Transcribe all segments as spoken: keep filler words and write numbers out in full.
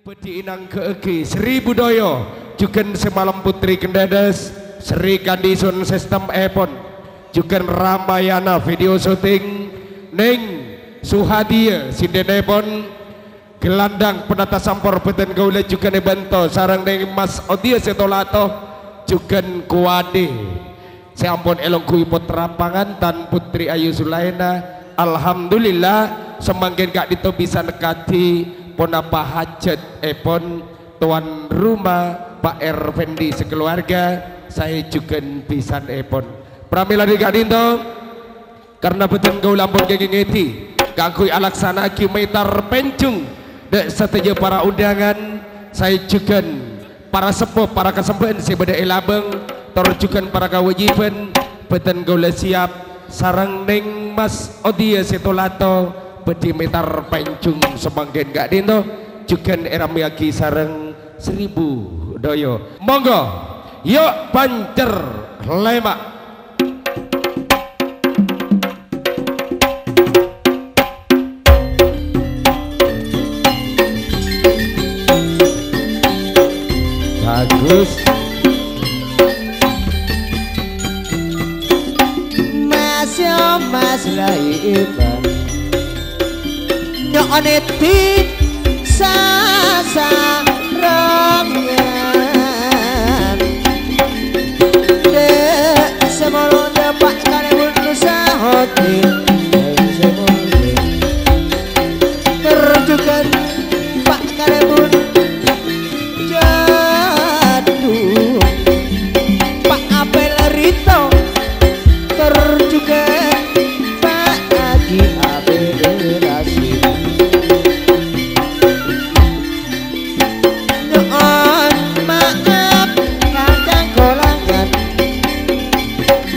Bâdhi ènangghâ'âghi Seribu Doyo, jhughân sè malem Putri Kendades, Sri Kandi Sound System èpon, jhughân Ramayana Video Shooting, Neng Suhadiya sindhenèpon, Gelandang Penata Sampor bhâdhân kaulâ jhughân èbhânto sareng Neng Mas Odiya Setolato, jhughân Kuwade. Sè ampon èlongghuwi pottra pangantan Putri Ayu Sulaina. Alhamdulillah, samangkèn ka'dinto bisa nekkadhi ponapa hajhâtèpon towan roma Pak Ervendi sakaluwarga, saè jhughân bisanèpon. Pramèla dâri ka'dinto, karna bhâdhân kaulâ ampon kèngèng èdhi kaangghuy alaksana'aghi mètar pènjhung dâ' sadhâjâ para undangan, saè jhughân para seppo, para kasembhâ'ân sè bâdâ è labâng, tor jhughân para kawâjibhân, bhâdhân kaulâ siyap sareng Neng Mas Odiya Setolato bhâdhi mètar pènjhung samangkèn ka'dinto, jhughân èrammèyaghi sareng Seribu Doyo. Monggo, yok pancer lèma'. Bagus. Mas, yo, Mas, laiban. Nyo'on èdhi sasarengngan. Dâ' sè molodhâ Pa' Kalèbun Nusahoti, dâ' sè molodhâ. Tor jhughân Pa' Kalèbun Jadung, Pa' Apel Rito, tor jhughân Pa' Aji Abel Rasyid. Nyo'on ma'ap ka cangkolangan.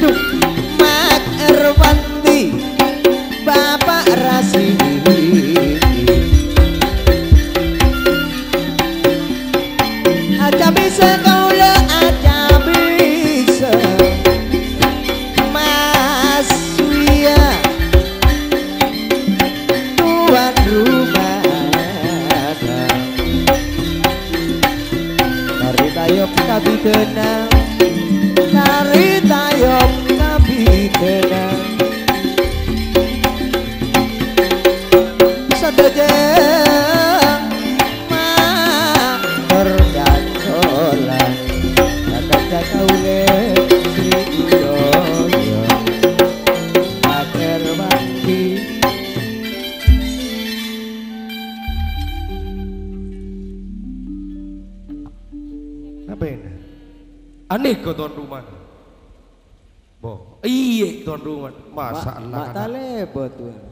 Duh, Mat Erwanti, Bapa' Rasyid. Aca bisa kaulâ, aca bisa Mas Suya, tuan rumah. Tari tayop kabidhâna, tari tayop kabidhâna. Sadhâjâ mator kacola, kakanca kaulâ Sri Udoyo, Agar Wanti. Napa ini? Anèko tuan rumah. Bo, iyè, tuan rumah. Masa Ma-, Allah, ma' kana'. Talèbât, Tuan.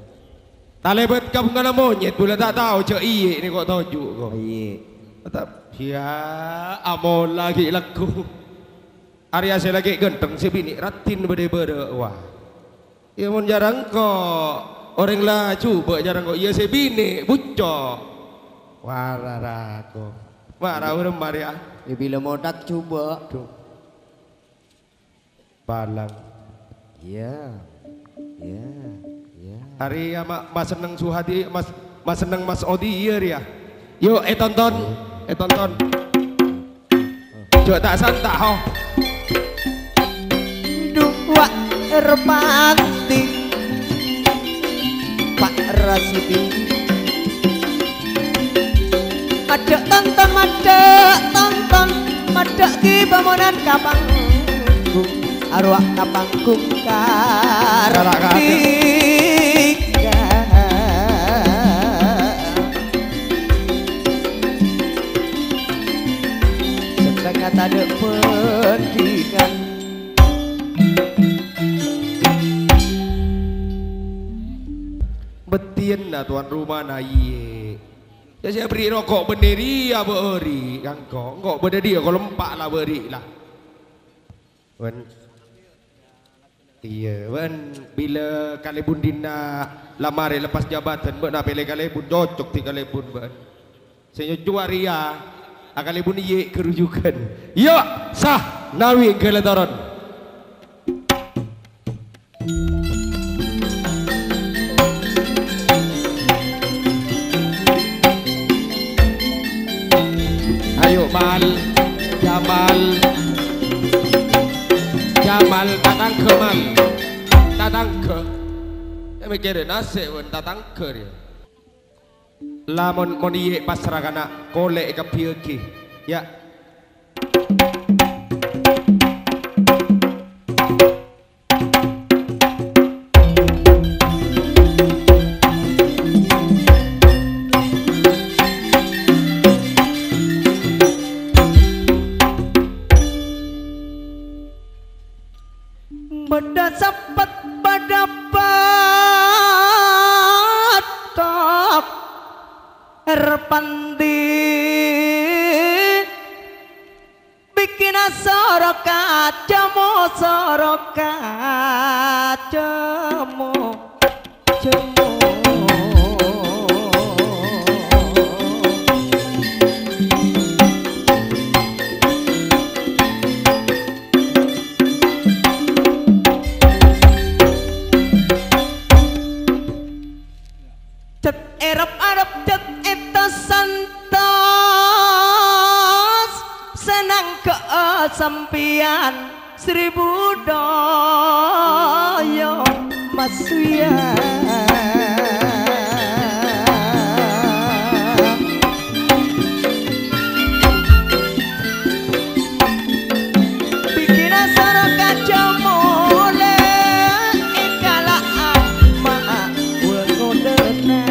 Talèbât ka bungana monyèt, bulâ ta' tao jâ' iyè nèko toju' ko. Iyè. Ta-, ya, amola ghi' lagghu. Arèya sè lakè' ghântheng, sè binè' raddhin bâdâ-bâdâ, wah. Iyâ, mon jârâ engko', orèng la jhubâ' jârâ engko', iyâ sè binè' bucco'. Wah, rara ko. Mara urem marèya. Iyâ, bilâ modak jhubâ'. Aduh. Palang. Iyâ. Iyâ. Iyâ. Arèya ma-, masenneng Suhadi, mas-, masenneng Mas Odi, iyâ, rèya. Yuk, ètonton. Ètonton. Jhâ' ta' santa', ho. Duh, wa' Erpati. Pa' Rasidi. Maddhâ' tonton, maddhâ' tonton, maddhâ' ghi' bâmonan ka panggung, arowa' ka panggung Karak Karak. Kartika. Setengah tadâ' bhândhingan. Bâdhiyânna tuan rumana, iyè. Yâ, sè aberri' roko' bânnè rèya bâ'âri', kangko. Engko' bâdâ dhiyâ ko lempa' la bâ'âri' la. Bân, iyâ, bân bilâ kalèbun dinna' la marè lepas jabatan, bâ'na pèlè kalèbun, cocok dhi kalèbun, bân. Sè nyocowa rèya, akalèbun iyè' ghârujughân. Yâ, sah, nawi èngghâlâ toron. Ayo, Mal. Jamal. Jamal, tatangghâ, Mal. Tatangghâ. È, mèkkèrè nasè' bân tatangghâ rèya. Lamon, mon iyâ pas rakana, kolè èkabbhiyâghi. Yâ. Bâdâ sapet, bâdâ patthok, Erpandi. Bikina soro kaca mo, soro kaca mo, kaca mo. Cet erep-arep, cet etos santos, senang ke sampèyan Sri Budaya Mas Suya. Bikina soro kaca molè èkala'a ma'a wengodana.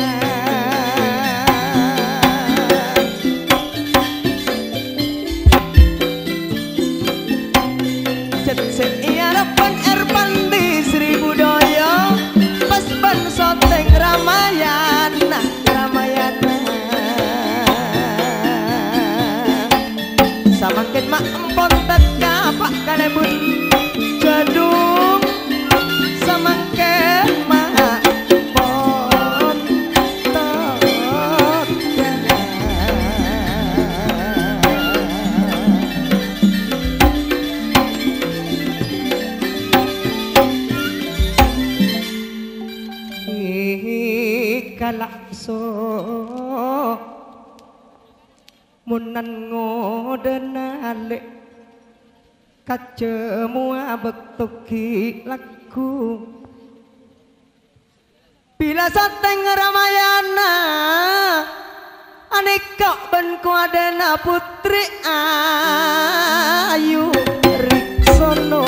Cet sè èarep bân Erpandi Sri Budaya, pas bân soteng Ramayana, Ramayana. Samangkèn ma' empon tèt kapa' kalèbun jhâdhung. Samangkèn ma' empon tèt kapa'. Kala'so monan ngodâna lè', kaca mowa bâkto ghi' lagghu. Bilâ soteng Ramayana, anèka bân kowadâna Putri Ayu Riksono.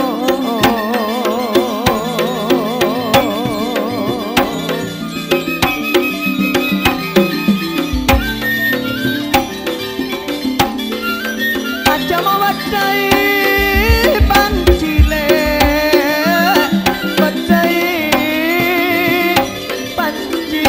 Aja mawadai panci lè', wadai panci.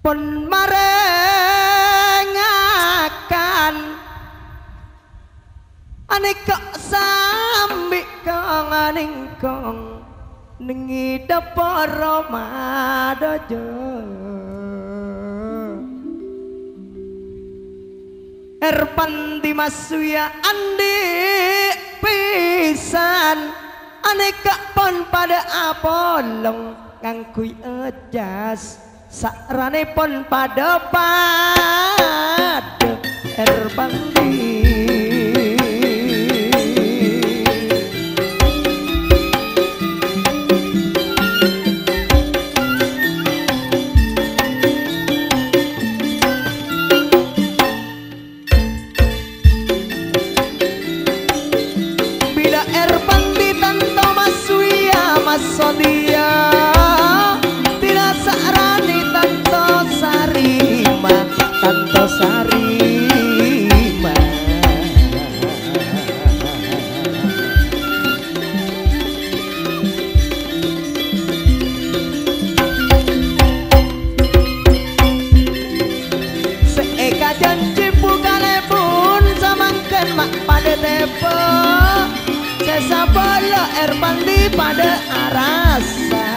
Pon marèng ngakan anèka sambi kong-anèngkong nèng è dâpor roma dâjâ. Erpandi Mas Suya andi' pèsan anèka pon padâ apolong ngangghuy èjas. Saranèpon padâ-padâ Erpandi. Bilâ Erpandi tanto Mas Suya, Mas Sodiya, bilâ Sa'rani tanto Sarima, tanto Sarima. Sè èkajhânjhi bhukalèpon samangkèn ma' padâ tèbâ', sè sabâlâ Erpandi padâ arassa.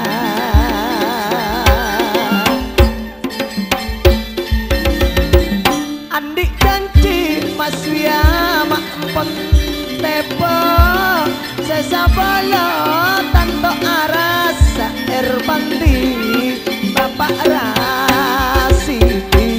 Andi' jhânjhi Mas Wiya ma' empon tèbâ', sè sabâlâ tanto arassa Erpandi Bapa' Rasidi.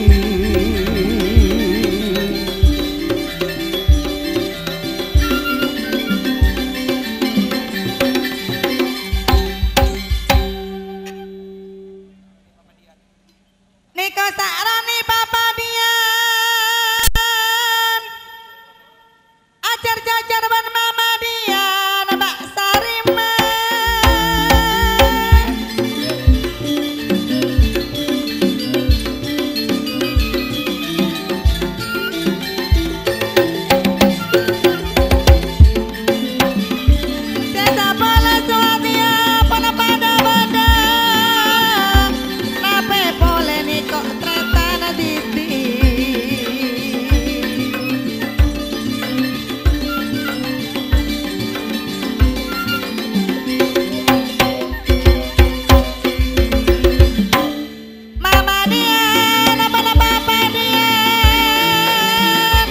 Nèka Sa'rani Bapa' Diyan, ajhâr-jhâjhâr bân Mama Diyan, Bapa' Sarima. Sè sabâlâ Suwadiya pon padâ-padâ, napè polè nèko' trètan dhibi'. Mama Diyan, apa-apa Diyan?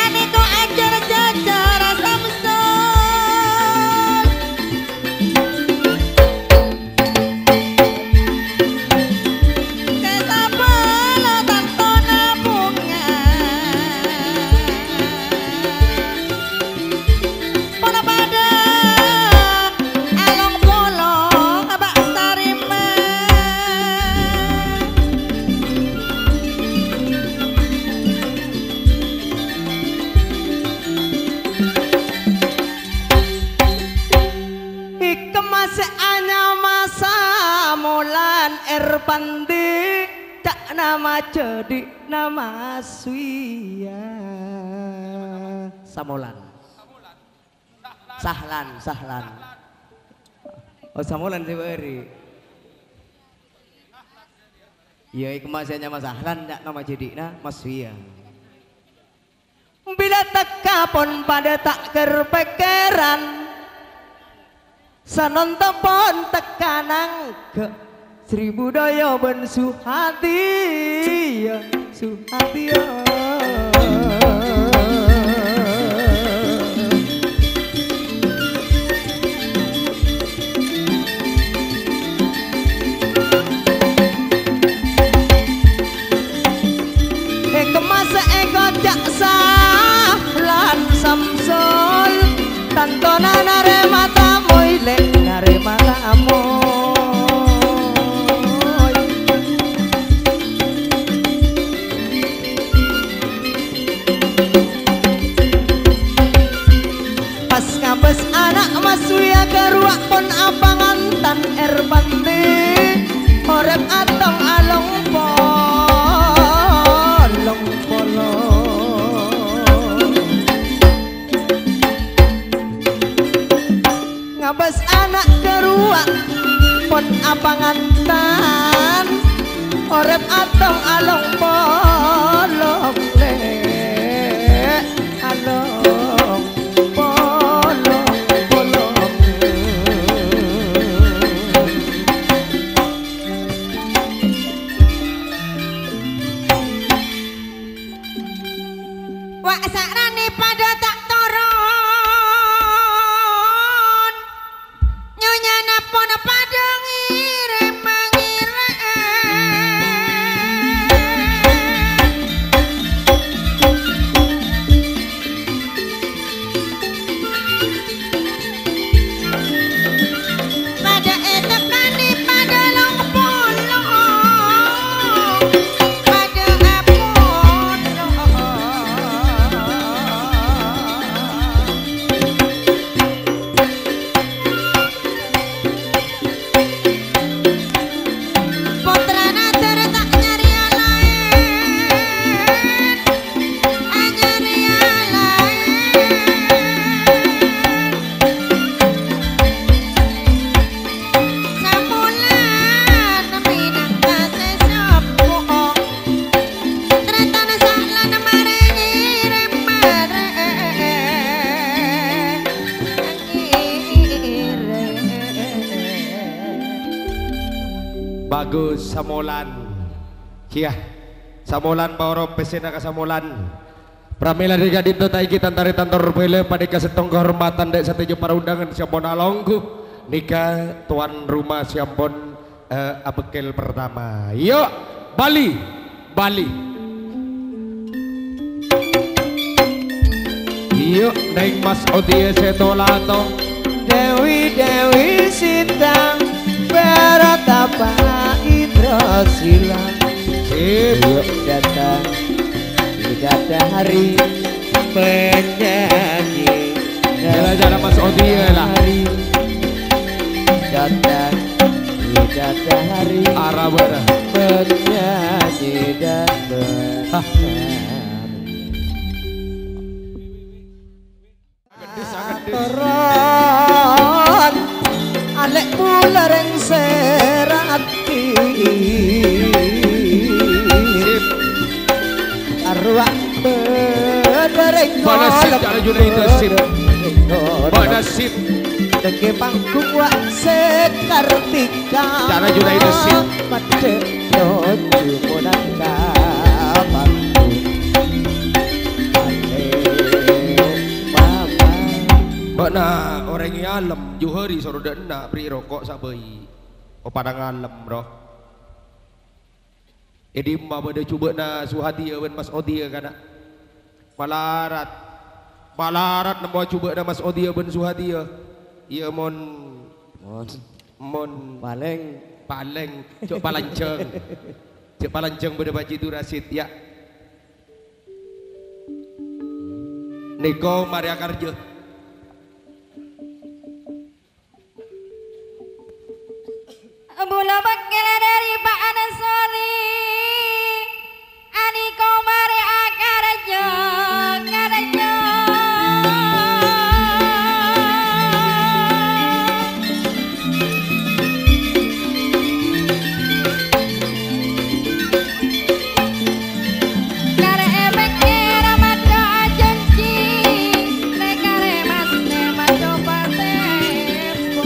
Anèko' ajhâr-jhâjhâr Samsul. Sè sabâlâ tantona bhunga. Pon padâ along-polong Bapa' Sarima. È kemma sè anyama Samolan Erpandi, ca'na majhâdhi'na Mas Wiya. Samolan. Sahlan, Sahlan. Oh, Samolan sè bâri'. Iyâ, è kemma sè anyama Sahlan, ca'na majhâdhi'na Mas Wiya. Bilâ tekka pon padâ ta' kèr-pèkkèran. Sanonta pon tekka nangghâ' Sri Budaya bân Suhadiya, Suhadiya. È kemma sè èkoca' Sahlan Samsul, tantona narèma tamoy, lè', narèma tamoy. Pas ngabâs ana' Mas Wiya karowa pon apangantan Erpandi, orèp atong along-polong. Ngabâs ana' karowa pon apangantan, Orèp atong along-polong, Lè', along-polong-polong. Wa' saarane padha ta' toron. Nyonyana pon padha ngirem-mangirem. Padha etekane, padha long-polong, padha apolong. Pottrana Dara ta' nyarèya laèn, anyarèya laèn. Samolan mènangka sè seppo. Trètan salan marè ngirem-marem. Bagus, Samolan. Iyâ. Samolan, Pak Oro, pèssèna ka Samolan. Pramèla dhâri ka'dinto ta' ènggi tan-tarètan tor bhâlâ, panèka sèttong kahormadhân dâ' sadhâjâ parundangan sè ampon alongghu. Nèka tuan rumah sè ampon, eh, abâkkèl pertama. Iyâ, Bali, Bali. Iyâ, Neng Mas Odiyâ sè to-lato. Dewi-dewi Sintang, Baratapa Indrasila. Sip. Iyâ, dâteng Bidadari penyanyi. Jala-jala Mas Odiyâ, la. Bidadari. Dâteng Bidadari. Ara-bara. Penyanyi dangdut. Hah. Atorron, alè' bulâ rèng sèrati. Sip. Arowa bâdâ rèng Bâdâ sip, ngolok, Ca'na Junaidi, sip. Bâdâ rèng ngolok. Bâdâ sip. Dengke panggung wa' sè Kartika. Ca'na Junaidi, sip. Maddhe toju monang ka panggung. Alè mama. Bâ'na orèng è alem, Johari soro dâ' enna', bri' roko' sabâi. Opadha ngalem, ro. È dimma bâdâ jhubâ'na Suhadiyâ bân Mas Odiyâ, kana'? Malarat. Malarat nemmowa jhubâ'na Mas Odiyâ bân Suhadiyâ. Iyâ, mon. Mon. Mon. Palèng. Palèng. Jhâ' palanjhâng. Jhâ' palanjhâng bâdâ Pak Jitu Rasid, yâ. Nèko marè akarjâ. Bulâ bâkkèl dâri Pak Ansori, anèko marè akarjâ, karjâ. Karè mèkkèr maddhâ ajhânjhi, nè karè mas nè maddhâ patèmpo.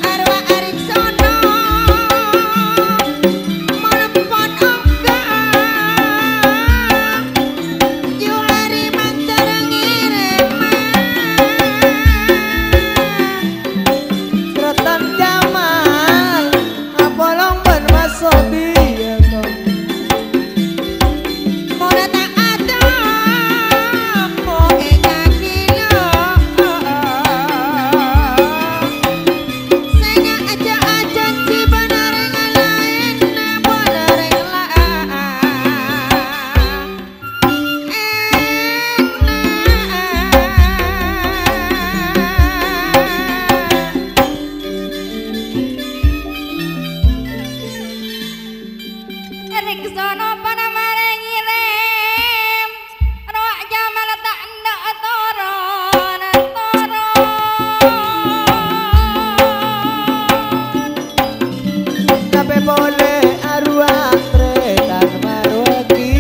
Arwah Ariksono, mon pon ongghâ, Johari mandhâr ngèrèm. Rotan Jamal, apolong bân maksod iyâ, Kong. Mora ta' atemmo è kaki lo'. Sènga' aja ajanji bân orèng laèn, bân orèng la-, Rèksa napa marè ngèrèm, rowa Jamal ta' endâ' toron, toron. Tapè polè arowa trètan marowagi.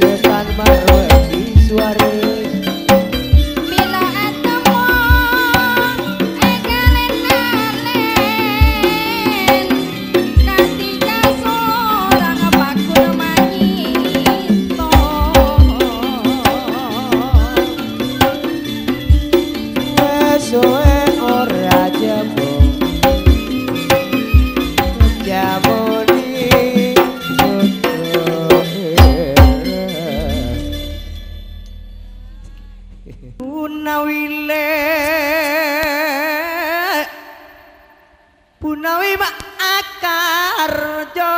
Trètan marowagi suwarè. Mila atemmo è kalèn-kalèn, nanti kasorang pakon manyèto. Sowè ora jembung, jamoni. Punawi lè', punawi ma' akarjo.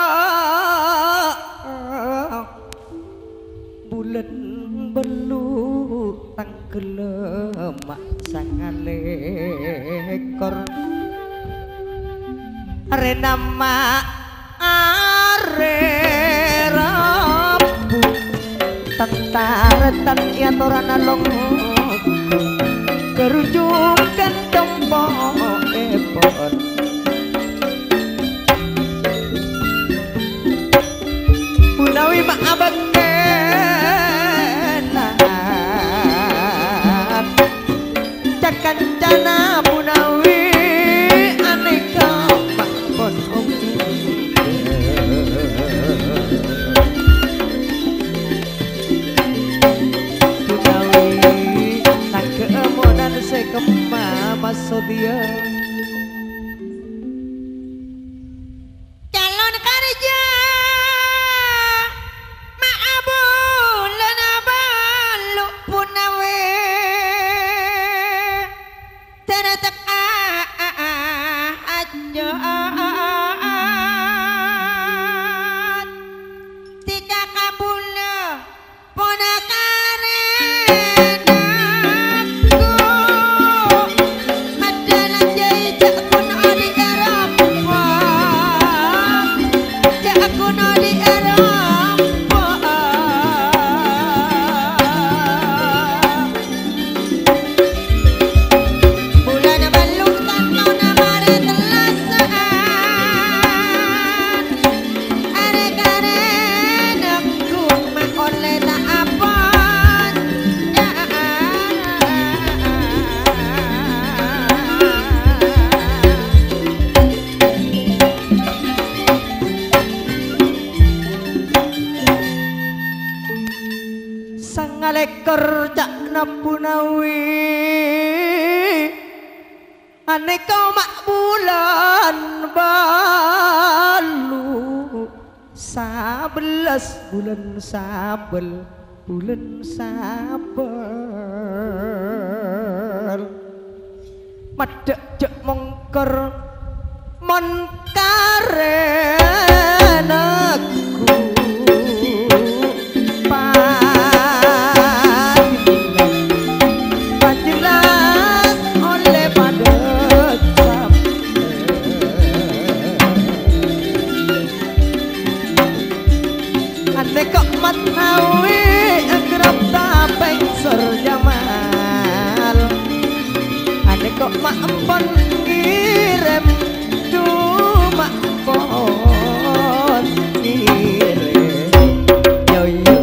Bulân bâllu' tangghâllâ' ma' sangalèkor. Arèna ma' arè Rabu, tan-tarètan è atorana long, ghârujughân compo'èpon. Punawi ma' abâkkènan, ca-kancana punawi anèka ma' pon ongghâ. Punawi tangghâ monan sè kemma maksod iyâ. Calon karja ma'a bulân bâllu' punawi. Teretek a-, a-, a-, ajjhât. Tika kabulâ Ponakarènakku, padâ lanjhâi jhâ' ghun odi' èrompo', jhâ' ghun odi' èrompo'. Bulân bâllu' tantona marè tellasa'an. Arè-karè nanggung ma' ollè ta' aponjhâ. Sangalèkor ca'na punawi. Anèka ma' bulân bâllu', sabellas bulân sabel, bulân sabel. Maddhâ' jhâ' mongkor mon karènakku. Pajelas, pajelas ollè padâ sampè'. Anèka ma' tawi agrap tapèngsor Jamal. Anèka ma' empon ngèrèm, coma empon ngèrèm. Yo, yo.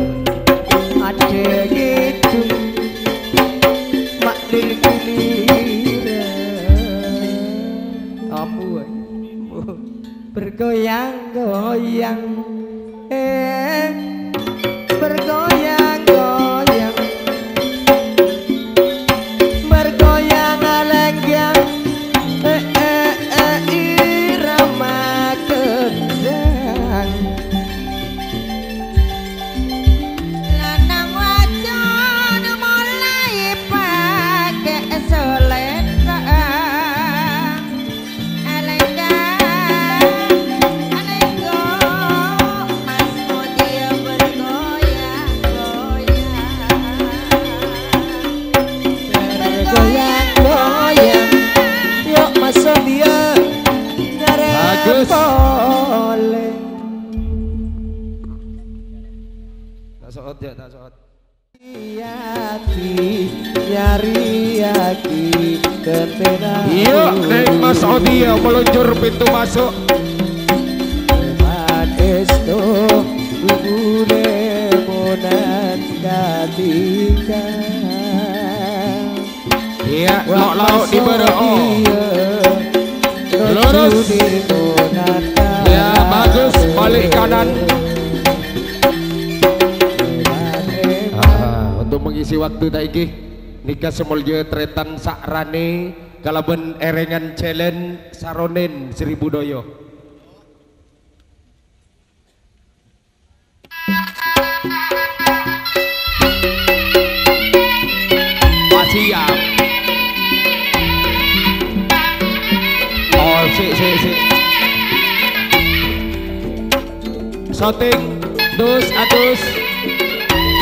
So'ot, ya, ta' so'ot. Nyariyaghi, nyariyaghi, ghentèna. Iyâ, Neng Mas Odi, ya, meluncur pintu masuk. Panèsto, gugurè monan katika. Iyâ, lo'-lo' di bârâ'. Lurus. Ya, bagus. Balik kanan. Ah, untuk mengisi waktu ta' ènggi, nèka sè molja tarètan Sa'rani kalabân èrèngan jhâlân Saronèn Seribu Doyo. Pas siap. Oh, sik, sik, sik. Syuting, dus, adus.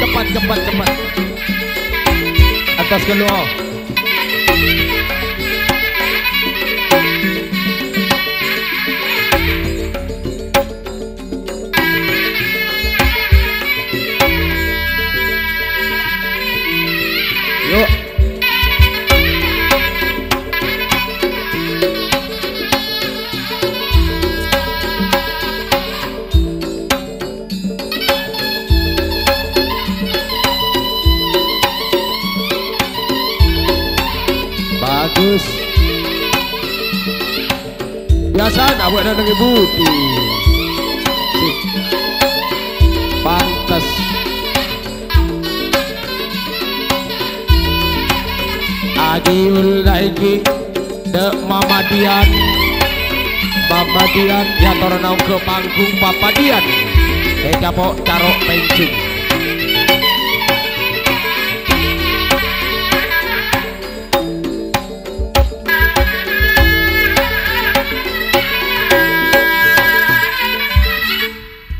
Cepat, cepat, cepat. Atas dulu, oh. Yuk. Bagus. Biyasana abâ'na neng è budi. Sik. Pantes. Agiul naiki dâ' Mama Dian. Mama Dian, ya torona ongghâ panggung Papa Dian. Ècapo' caro' pènjung.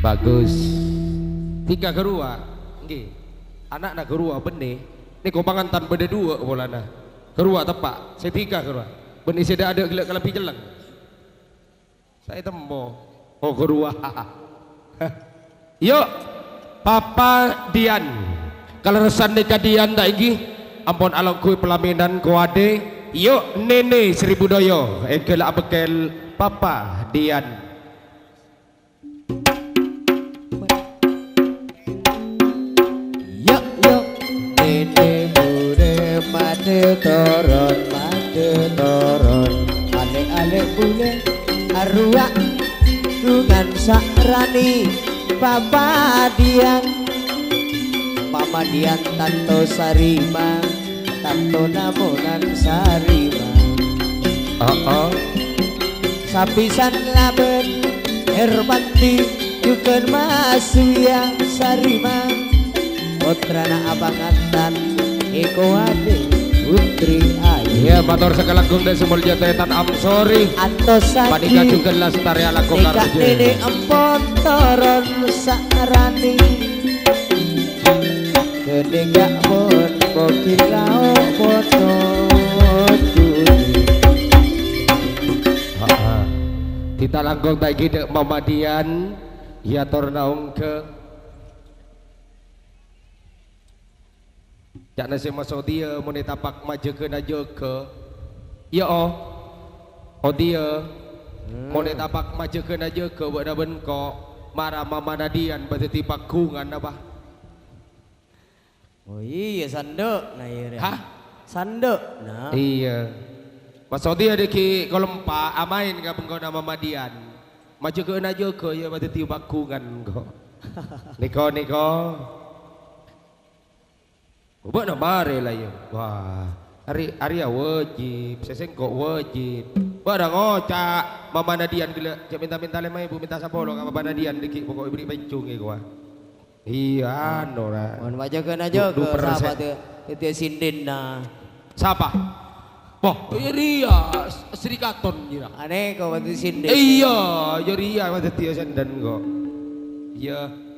Bagus. Dhika ghâruwa. Ènggi. Ana'na ghâruwa bânnè. Nèko pangantan bâdâ duwâ' polana. Ghâruwa teppa'. Sè dhika ghâruwa. Bânnè sè dâ'-adâ' ghellâ' kalabhi celleng. Saè temmo. Oh, ghâruwa. Yuk, Papa Dian. Kalerressan nèka Dian ta' ènggi? Ampon alongghuy pelaminan kowadè. Yuk, Nènè Seribu Doyo. Èngghâl abâkkèl Papa Dian. Yo', yo', nènè burè madhâ toron, madhâ toron. Alè'-alè' bulâ arowa', ghungan Sa'rani, Papa Dian. Mama Dian tanto sarima. Tantona monan sarima. Oh, oh. Sapisan labân Erwandi jhughân Mas Wiya sarima. Pottrana apangantan èkowadè Putri Ayu. Iyâ, mator sakalangkong dâ' sè molja tarètan, I'm sorry. Antos Panèka jhughân lastarè alako nèka karajâ. Nènè empon toron Sa'rani. Ghânèka mon moghi lao' pono judi. Ha, ha. Dhita langkong ta' ènggi dâ' Mama Dian, èyatorna ongghâ. Ca'na sè masodiyâ, mon è tapak majâgâna jâgâ. Iyâ, oh. Odiyâ. Hmm. Mon è tapak majâgâna jâgâ, bâ'na bân ko', mara Mama Dian bâdâddhi pagghungan apa? Oh iyâ, sandhâ', na, iyâ, rè. Hah? Sandhâ', na. Iyâ. Masodiyâ dâggi' kolempa amaèn ka bengkona Mama Dian. Majâgâna jâgâ, iyâ, bâdâddhi pagghungan, ko'. Nèko, nèko. Bâ'na marè la, iyâ. Wah, arè, arèya wajib, sè sèngko' wajib. Bâ'na ngoca', Mama Dian ghellâ', jhâ' mènta-mènta lèma èbu, mènta sapolo ka Mama Dian dâggi' pokok èberri' pènjung è kowa. Iyâ, anu, ra. Mon majâgâna jâgâ, du-, du persen. Sapa tè-, tètè sindinna? Sapa? Wah, iyâ rèya, S-, Sri Katon, jârèya. Anè, ko' bâdâddhi sindin. Iyâ, iyâ rèya, bâdâddhi sindin, ko'. Iyâ.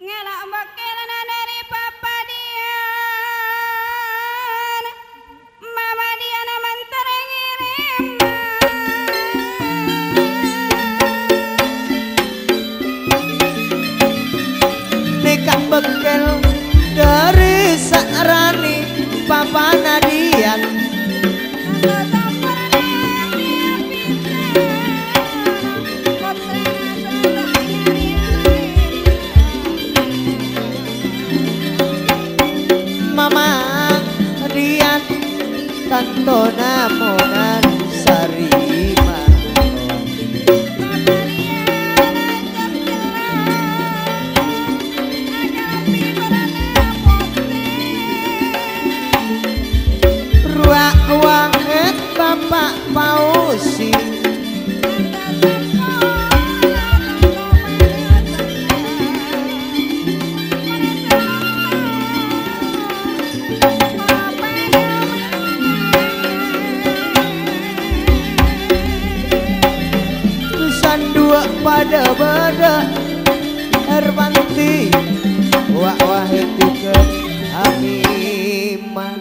Ngala' mokèlna dâri Papa Dian, Mama Dian mantarè ngèrèm. Padâ-padâ Herwanti, wa' Wahid jhughân Hamimah.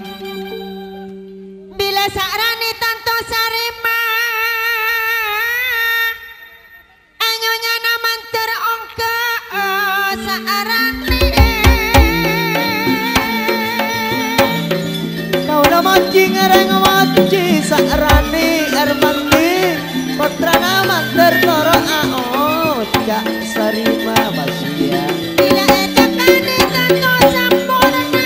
Bilâ Sa'rani tanto Sarimah, anyonyana mandhâr ongghâ Sa'rani. Kaulâ monjhi ngèrèng monjhi Sa'rani Herwanti, pottrana mandhâr toro' aoca' Sarimah Pasya. Bilâ ècakani tanto samporna,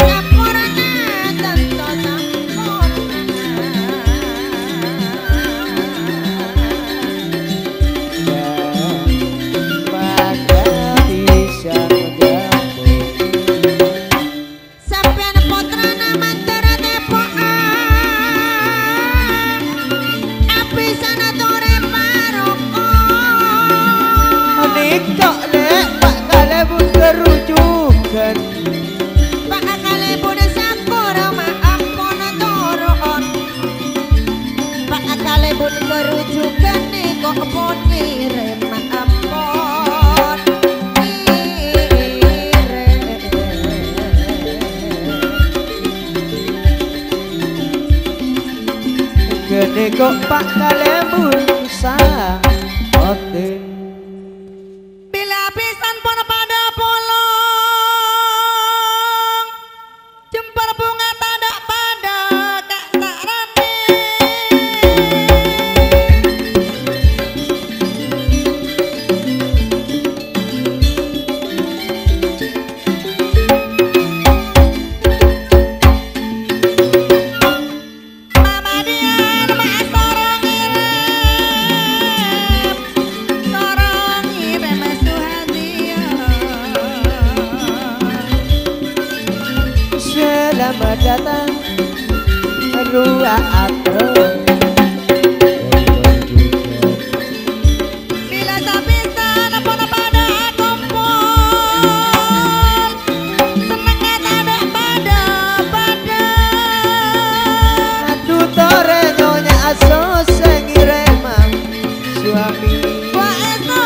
samporna tanto samporna. Padâ bisa ngejabut. Sampèyan pottrana mandhâr tepo'an, abisana torè paroko. Nèka, Lè', Pa' Kalèbun ghâru jhughân. Pa' Kalèbun sakor ma' ampon toron. Pa' Kalèbun ghâru jhughân nèko pon ngèrèm ampon ngèrèm. Ghânèko Pa' Kalèbun saotin. Bilâ bhisan pon padâ polong. Jembhâr bhunga tadâ' padâ ka' Sa'rani. Mamadian ma' asoro ngèrèm, soro ngèrèm Suhadiya. Selamat datang, Rua Atro. Bilâ sapisan pon padâ akompol, sennengnga tadâ' padâ-padâ. Adu torè Nyonya Asos sè ngèrèm suami. Wa esto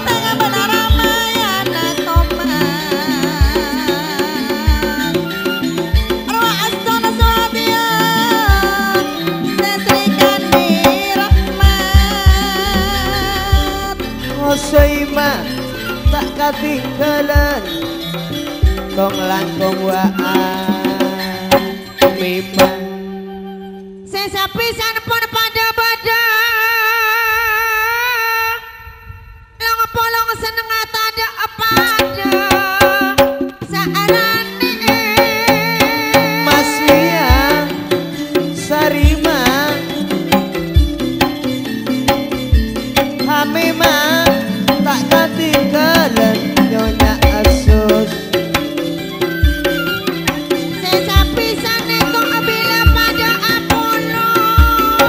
tengah benar Ramayana Somat. Rowa astana Suhadiya, Sri Kandi Rahmat. Osaima ta' katinggalan, kong-langkong wa'an mimang. Sè sapisan pon padâ-padâ. Long-polong sennengnga tadâ' padâ saarane. Masya, Sarima, Hamima, ta' katinggalan Nyonya Asus. Sè sapisane kok bilâ padâ apolong,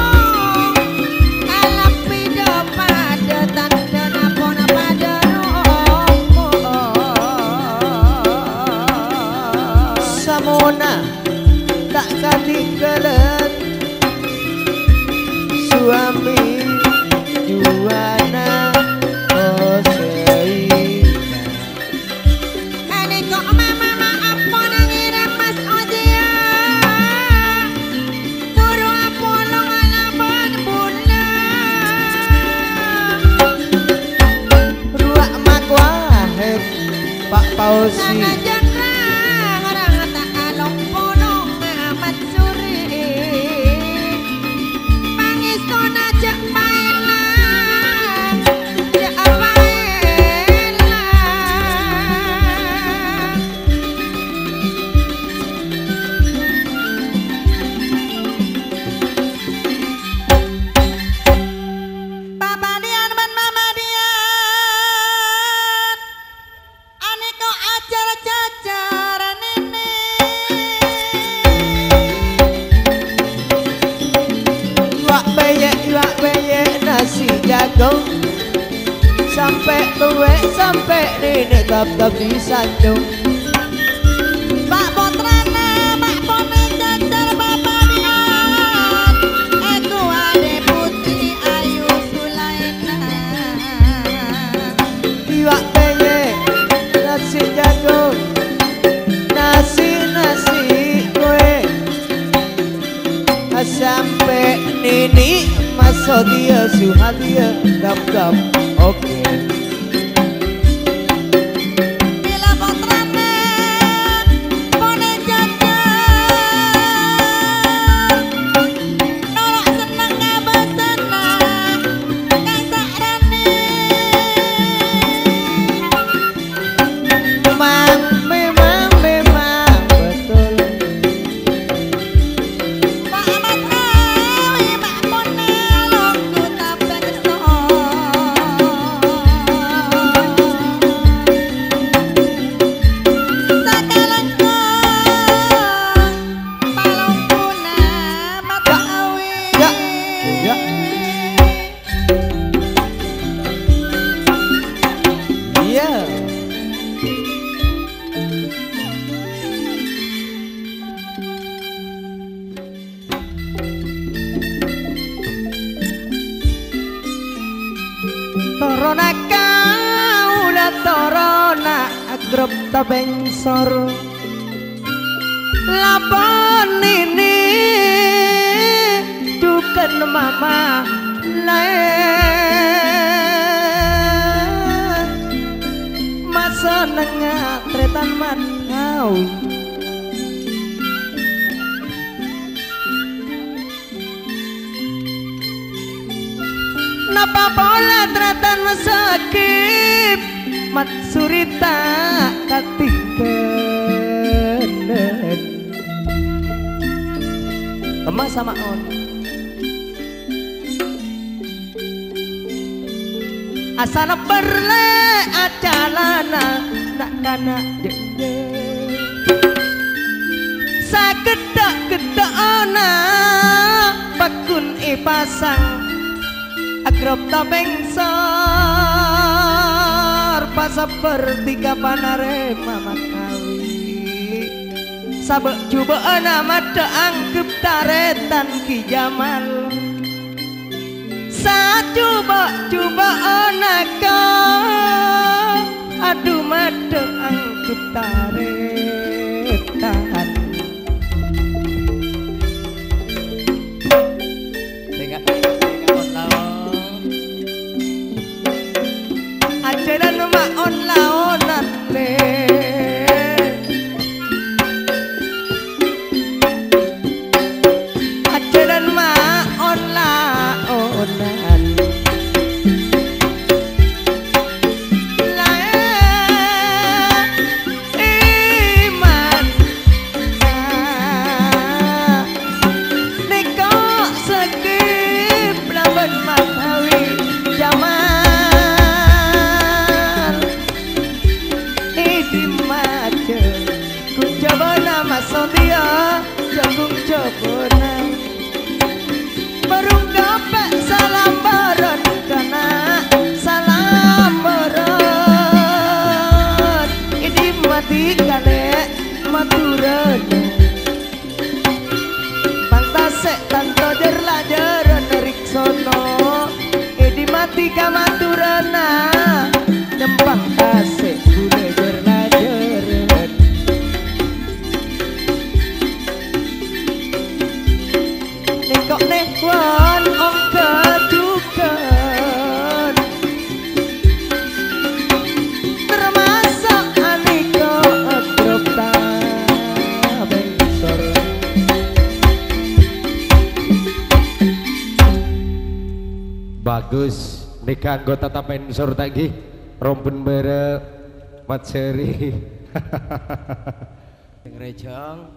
kalabbi dâ-padâ tandhâna pon padâ roko. Samona ta' katinggalan suami juwana Oseina. Ane kok mama ma ampon ngira Mas Odia. Buru apolong alabân bulan. Ruwak makwahid, Pak Fauzi. Sanajan rang-rang ta' along-polong amat sore. Pangestona ja' paella, ja' paella. Papadiyan ban mamadiyan. Aneka ajar-jajar nene. Iwak peyek, iwak peyek, nasi jagung. Sampe' tuwe', sampe' nene, tap-tap disanjung. Pak Potrana, Pak Pone jajar papadiyan. Eku ade putri ayu Sulaina. Sodiya Suhadiya, gap-gap, oke. Bila pottrana pole jajan, noro' sennengnga bâsana ka sakrane. Memang, memang, memang betul. Ya, ya, ya. Iya. Toronna kaula, toronna Agrep Tapengsor. Lapon ini dukan mama lae. Masa nengnga tretan manau. Napa pola tratan masakit, Mat Surita katinggalan. Kemma sama'on. Asana perle acalana na'-kana' jendhe. Sagedda'-gedda'anna paggun epasang, Agrep Tapengsor pasabbhâr dhika panarema makawi. Sabâ'-jubâ'ânna maddhâ anggep tarètan Ki Jamal. Sajubâ'-jubâ'ânna ka adu maddhâ anggep tarètan. Sènga', sènga' on-laon. Ajhâlân ma' on-laonan, lè. Ajhâlân ma' on-laonan. Laè iman. Nèko sakèp laban makawi Jamal. È dimma jhâ' ghun jhâbâna masodiya, jhâ' ghun jhâbâna. Bârung kabbhi salam bârân kana', salam bârân. È dimma dhika lè' maturâna. Bang tasè' tanto jâr-lajârân riksono, è dimma dhika maturâna, nyempang tasè' bulâ jâr-lajârân. Nèko nèwan ongghâ jhughân. Termasuk anèko grup Tapengsor. Bagus, nèka anggota Tapengsor ta' ghi? Romben bârâ' Mat Seri. Sing rejang.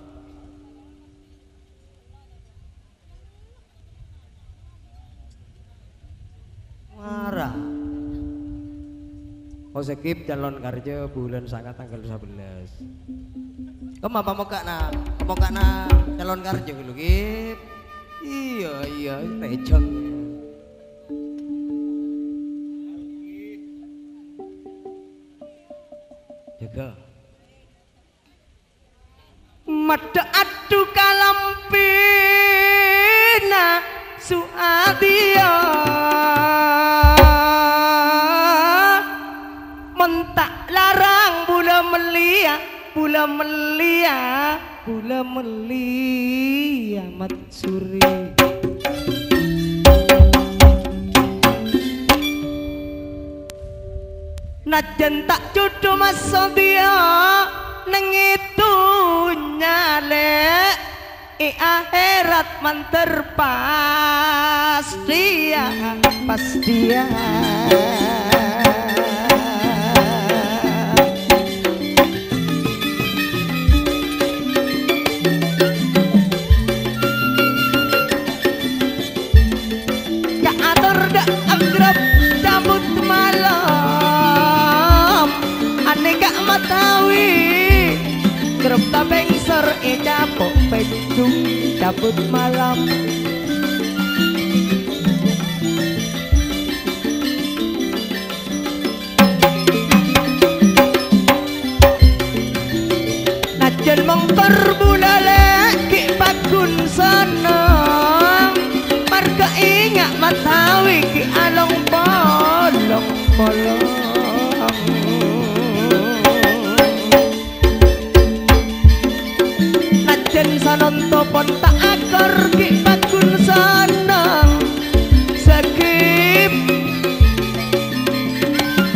Mara. Oh, Skip calon karja bulan sanga tanggal sabellas. Kemma pamokka'na, pamokka'na calon karja ghâllu, Kip? Iyâ, iyâ, rejang. Jâgâ. Maddhâ adhu kalampina Su'adiya. Mon ta' larang bulâ mellèya, bulâ mellèya, bulâ mellèya matsuri. Najjhân ta' jhudhu massodhiya neng è dhunnya, Lè', è akhèrat mandhâr pastèya, pastèya. Kaator dâ' agrep cabut malem, anèka matawi grep tapèngsor ècapo' pèjjhung cabut malem. Najjhân mongkor bulâ, Lè', ghi' pagghun senneng, marghâ enga' matawi ghi' along-polong-polong. Najjhân sanonto pon ta' akor ghi' pagghun senneng, sagep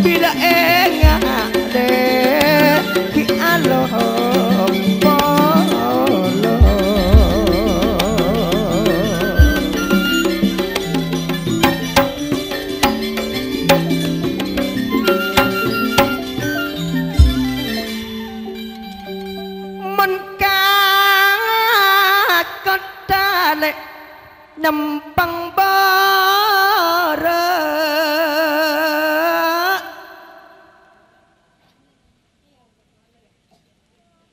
bilâ enga' dâ' ghi' along-polong. Mon ka kottha, Lè', nyèmpang bârâ'.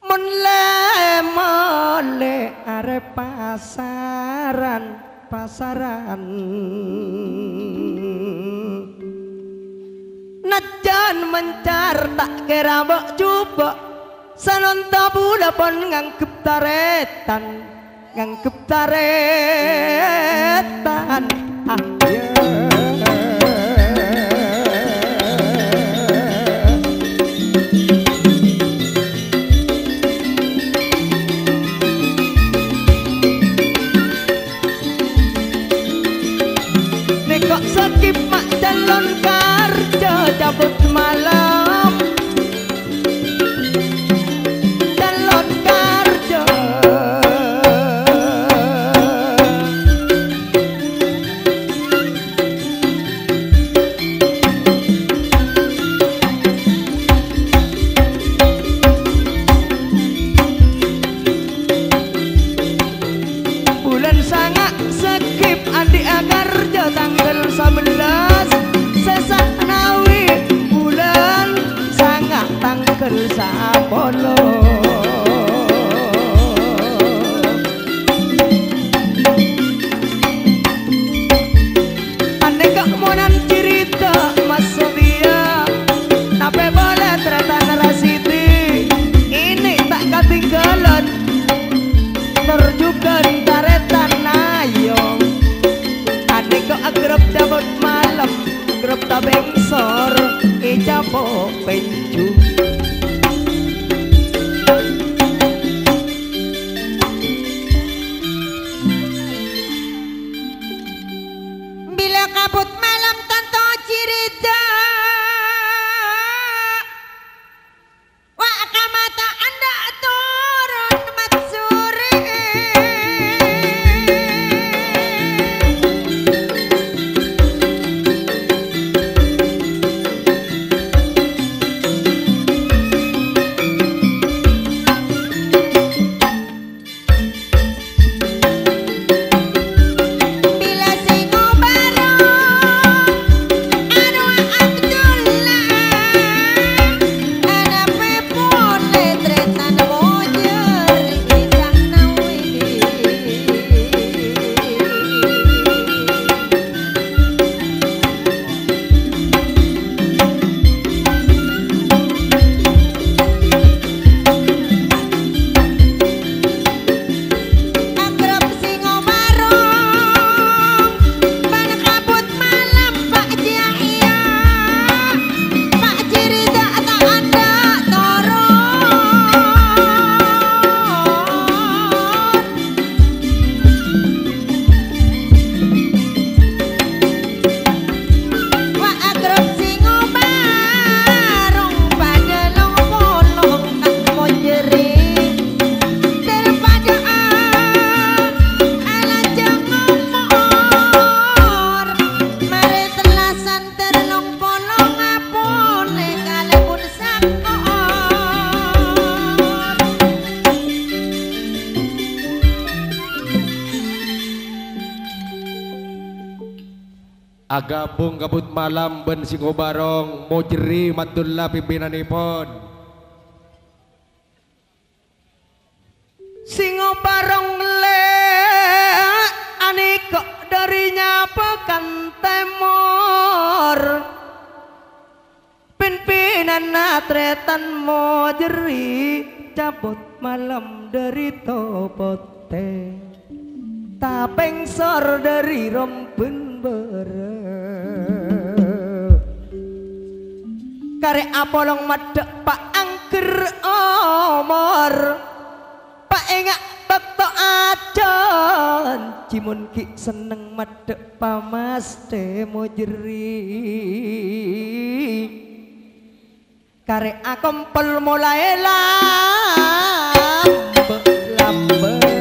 Mon lè-molè arè pasaran, pasaran. Najjhân mencar ta' kèra bâ'-jhubâ', sanonto bulâ pon nganggep tarètan. Nganggep tarètan. Ah, iyâ. Nèko' sakèp ma' calon karjâ cabut malem. Calon karjâ. Bulân sanga' sakèp andi' akarjâ tangghâl sabellâs, sè sanawi bulân sanga' tangghâl sapolo. Panèka monan carèta massodhiya, tapè polè tarètan Rasidi, ènè' ta' katinggalan. Nor jhughân tarètan ayo. Panèka agrep cabut malem, agrep tapèngsor ècapo' pènjhung. Bilâ kabut malem tanto carèta. Wa' ka mata anda' toron matsore. Bilâ sè ngobârâ Aghâbung kabut malam bân Singo Barong, Mojerri Maddulla pimpinannèpon. Singo Barong lè' anèko' dhâri nyapa kan tèmor. Pèn-pènanna trètan Mojerri cabut malem dhâri Topotè, tapèngsor dhâri rombân bârâ'. Karè apolong maddhâ' paangghâr omor, paènga' bâkto ajhân, jhimon ghi' senneng maddhâ' pamastè Mojerri. Karè akompol molaè lambâ'-lambâ'.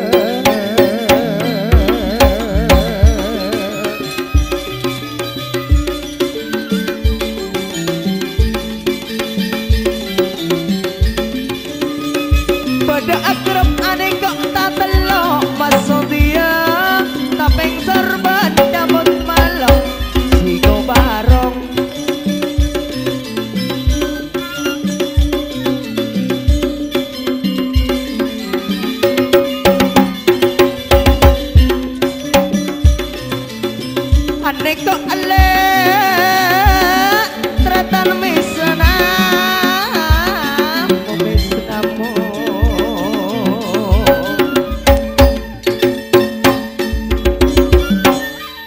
Bâdâ agrep anèko' tatello' masodiya, tapèngsor bân cabut malem Singo Barong. Anèko' ellè' trètan Misnamo, Misnamo.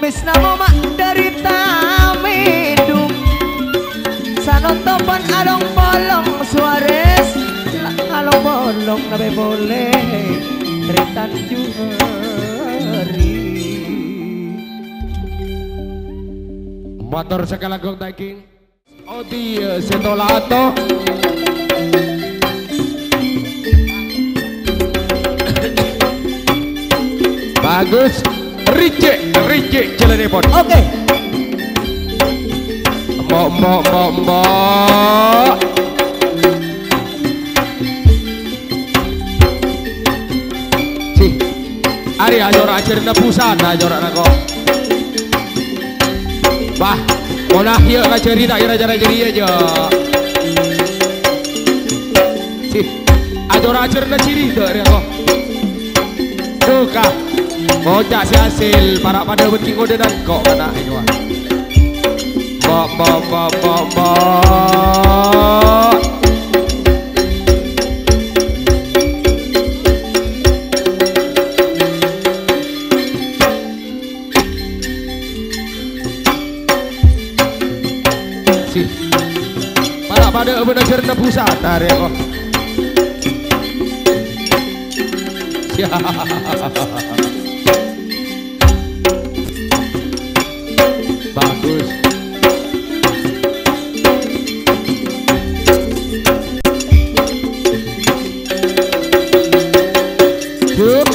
Misnamo ma' dhâri Tamèdung. Sanontopan along-polong Suwarès, along-polong nabè polè trètan Juhari. Mator sakalangkong daging. Odiya sè tolato. Bagus. Ricik, ricik jhâlânnèpon. Oke. Mbok, mbok, mbok, mbok. Sih. Arè ajhâr-ajhârna busana, ajhârna ko. Wah, mon ahiya' ka jhâri ta' kèra cara jârèya, jâ. Sih, ajhâr-ajhârna jhâri, ta' rèya ko. Duka, ngoca' sè asil, para' padâ bân ki' ngodânan ko' kana' èngowa. Mbok, mbok, mbok, mbok, mbok. Sih. Para' padâ bân ajhârna busana, rè, ko. Bagus. Yuk.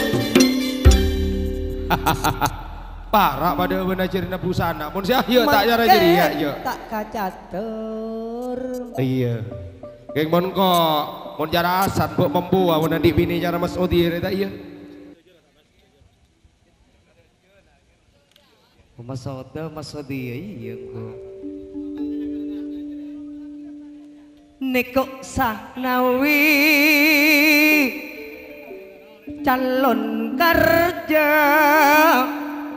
Para' padâ bân ajhârna busana. Mon sè ahiya' ta' cara jârèya, ya. Ta' kacatur. Iyâ. Kèng mon ko', mon cara asan, bu' membuwa, mon andi' binè cara Mas Odi, ta' iyâ? Mas Oda, Mas Odi, iyâ, engko'. Nèko' Sahnawi calon karja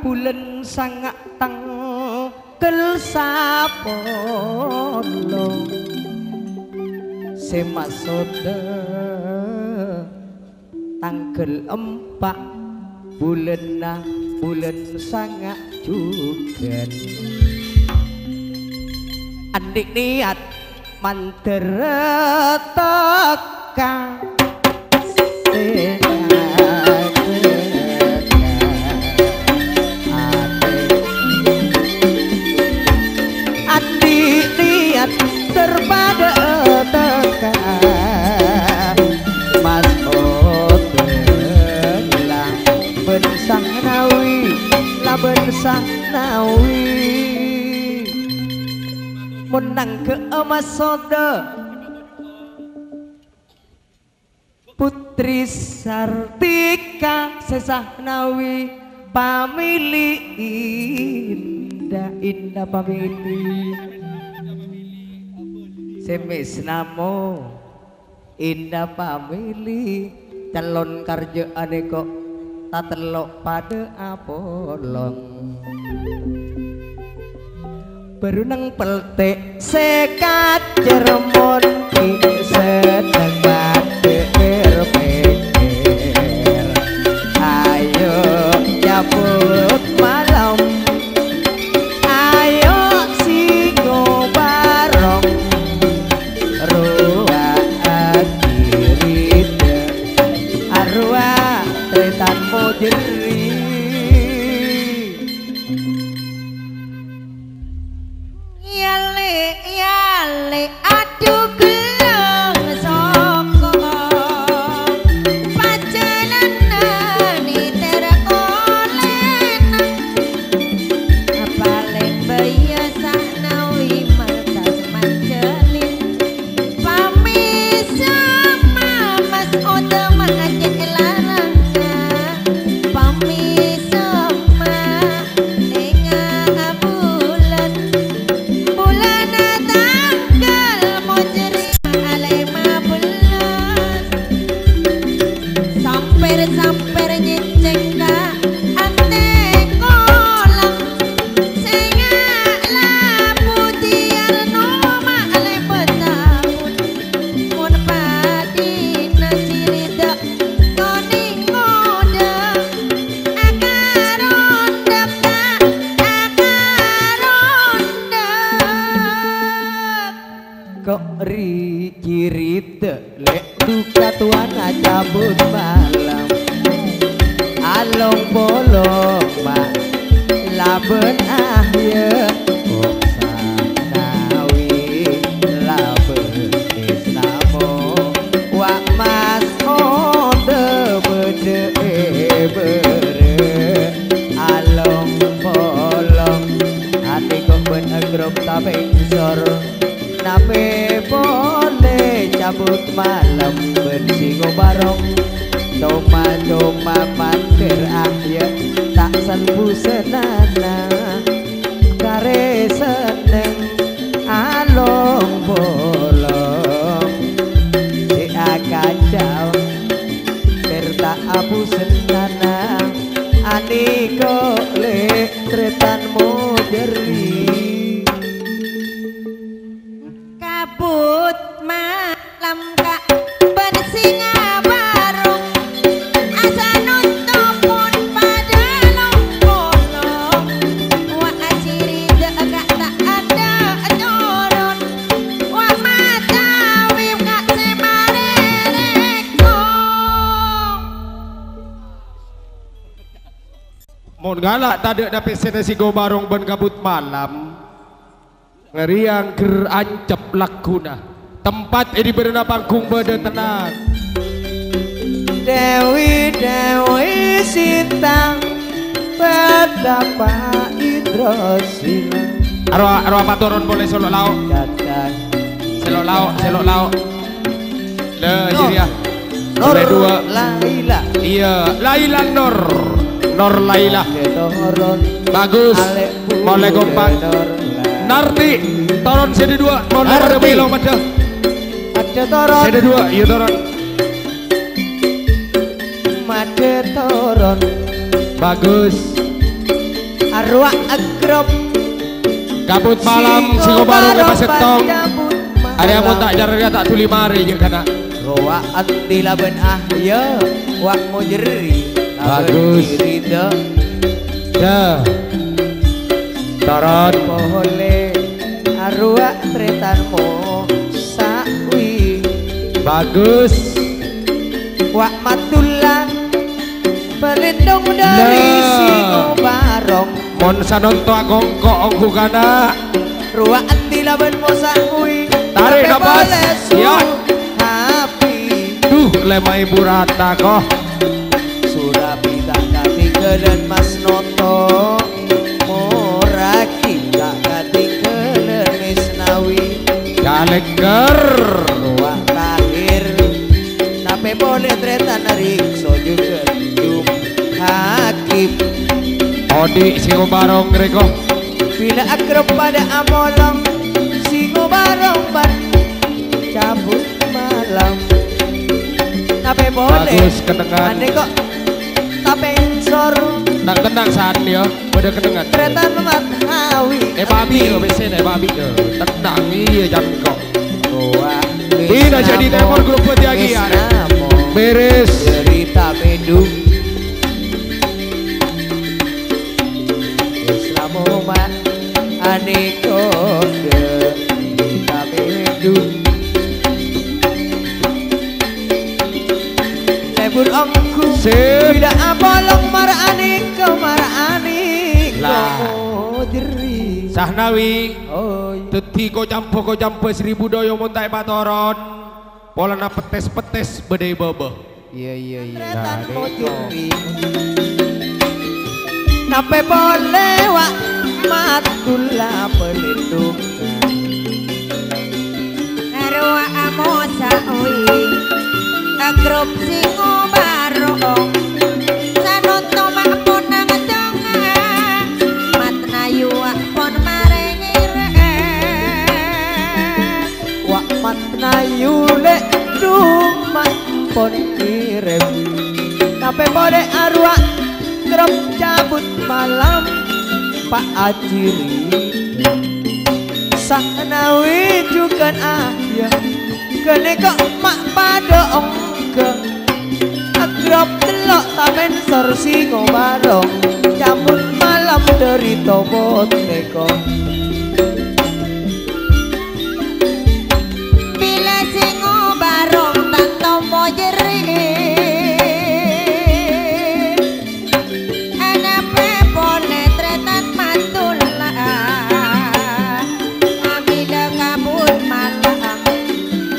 bulân sanga' tangghâl sapolo. Sè maksodda tangghâl empa' bulânna bulân sanga' jhughân. Andi' niat mandhâr tèka. Andi' niat terpada teka. Mas Oda labân Sahnawi, labân Sahnawi. Mon nangghâ'â Mas Oda. Putri Sartika sè Sahnawi pamèlè'èn. Inda, Inda Pamili. Sè mèsnamo Inda Pamili. Calon karjâ'ânè ko' tatello' padâ apolong. Bâru neng peltè' sè kacèr mon ghi' senneng maddhâr pèkkèr. Ayo cabut malam, ayo singo barong, rowa adirida, arowa tretan mojeri. Yale, yale, adu gellong soko. Pajalanan nitera kolena. Paleng bhâjâ sanawi mertas manjalin. Pamèsem mamas otama ajak larang. Pamèsem Enga' bulân, bulânna tangghâl mojeri alè mabellâs. Sampèr-sampèr nyèncèng ka antè kolang, sènga' la putè'ar noma alè bâtabun. Mon padina cirita Koning ngoda, akaron dapta, akaron dap. Ko' ri cirita lè' duka tuwana cabut malam. Along-polong ma' labân ahya, ko' sanawi labân Isnamo, wa' mas onde bâdâ è bârâ'. Along-polong, atè ko' bân agrok tapèngsor. Napè polè cabut malam bân singo barong. Coma-coma mater ahya ta' san-busanana. Karè senneng along-polong sè akacao, ter ta' abusen tanang aniko lè' tretan mojeri. Kabut malam ka' bân singa barong, asa nonto pon padâ long-polong. Wa' aciri dâ' ka' ta' adâ' toron, wa' matawi ka' sè marèrèko. Mon ngala' tadâ' napèsèna singo barong bân kabut malam. Ngèrèya angghâr ancep lagghuna. Tempat è dibârâna panggung bâdâ tenang. Dewi, Dewi Sita, Betapa Indra Sila. Aro, aro apa turun polè solo lao'? Dadah. Selo lao', selo lao'. Lah, Nur. Iya. Nur Nur dua. Laila. Iya, Laila Nur. Nur Laila. Oke, turun. Bagus. Alek Bu Molè kompak. Nur Laila. Narti. Turun sè dua. Molè Narti. Pada milo pada. Pada turun. Sè dua. Iya, turun. Madhe toron. Bagus. Arwah agrop. Kabut malam, singo barong, singo barong pasettong. Pada kabut malam. Arè amun ta' carèya ta' duli marè, jhâ' kana'. Rowa andi laban ahya, wa' mojeri, laban Bagus. Cirita. Dah. Toron. Polè arwah tretanmo sawi. Bagus. Wa' matullah pelindung dari Lah. Singo barong. Mon sanonto akongko' ongghu kana'. Ruwa' andi laban mo sawi. Tarik Tapi napas. Boleh su Ya. Happy. Duh, lema'i burata ko. Surabi ta' katinggalan Mas Noto. Moragi ta' katinggalan Misnawi. Galeger. Wah Tahir. Nape pole tretan Rikso juga Jum Hakim. Odi sing barong reko. Bilâ agrep padâ apolong, Singo Barong bân Cabut Malam. Tapè polè, Bagus, kennengngan. Anè kok tapè ensor. Tenang, tenang, San, ya. Padâ kennengngan. Trètan Mat Hawi. Eh, Pak Abi, yo, biasa, eh, Pak Abi, yo. Tenang, iyâ, jangko. Wah, Dina jadi temor grup peti lagi, ya. Beres. Derita mèdung. Wis lamo ma' anèko ge' kami du. Lebur onggu Sip. Bidâ apolong mar anèko, mar anèko Lah. Mojeri. Sahnawi. Oi. Dâddhi kocambo-kocambo seribu doyo mon ta' èpatoron. Polana pettes-pettes bâdâ è bâbâ. Iyâ, iyâ, iyâ. Tarètan mojeri. Napè polè wa' matula pelindung. Rowa amosa oi, agrop Singo Barong. Sanonto ma' ponang donga, matnayu wa' pon marèngèrè. Wa' matnayu lè' duma pon ngèrèm. Tapè polè arowa kerrep Cabut Malam Pa' Ajiri. Sahnawi jhughân Ahya. Ghânèka ma' padâ ongghâ. Agrop tello' tapè ensor Singo Barong. Cabut Malam dâri topot nèko. Bilâ Singo Barong tanto mojeri. Anapè polè trètan matula. Bilâ Cabut Malam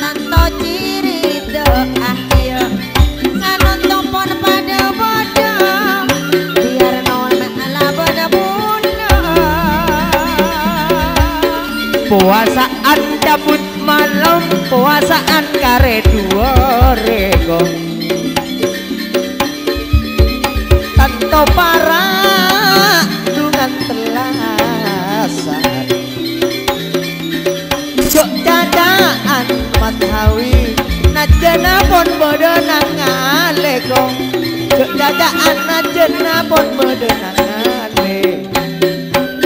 tanto ciri dâ' ahya. Sanonto pon padâ bâdâ, biyâr non alabâna buna. Powasa'an Cabut Malam, powasa'an karè duwâ rèko. Tanto para' dungan tellasan. Jo' caca'an Mat Hawi, najjhâna pon bâdâ nangalè, ko. Jo' caca'an najjhâna pon bâdâ nangalè.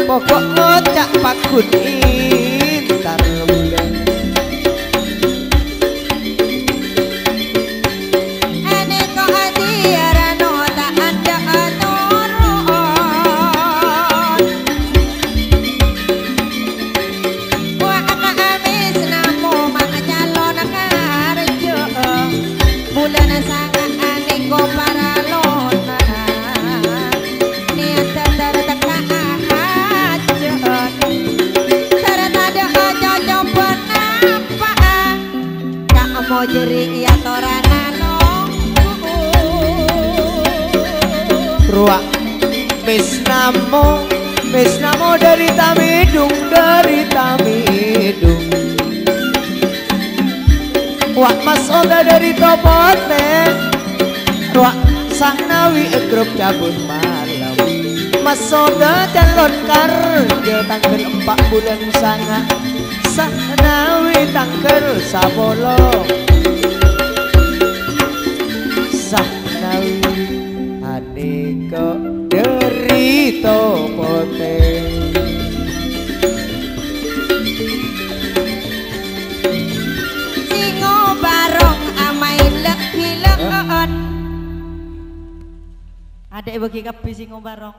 Pokok ngoca' paggun entar bulân. Anèko adiyâ rano ta' andhâ' atoron. Wa' ma' amis namo ma' calon karja. Bulân sanga' anèko paralona. Niyat dhâddhâr tekka' hajhât. Dhâr tadâ' coco bân apa'a. Ka' mojeri iya torana nonggu. Rowa. Mes namo, mes namo dâri Tamidung, dâri Tamidung. Wa' Mas Oda dâri Topotè. Rowa Sahnawi è grup Cabut Malam. Mas Oda calon karja tangghâl empa' bulân sanga'. Sahnawi tangghâl sapolo. Sahnawi anèko dâri Topotè. Singo Barong amaèn lè'-gilè'en. Adâ' èbâgi kabbhi Singo Barong.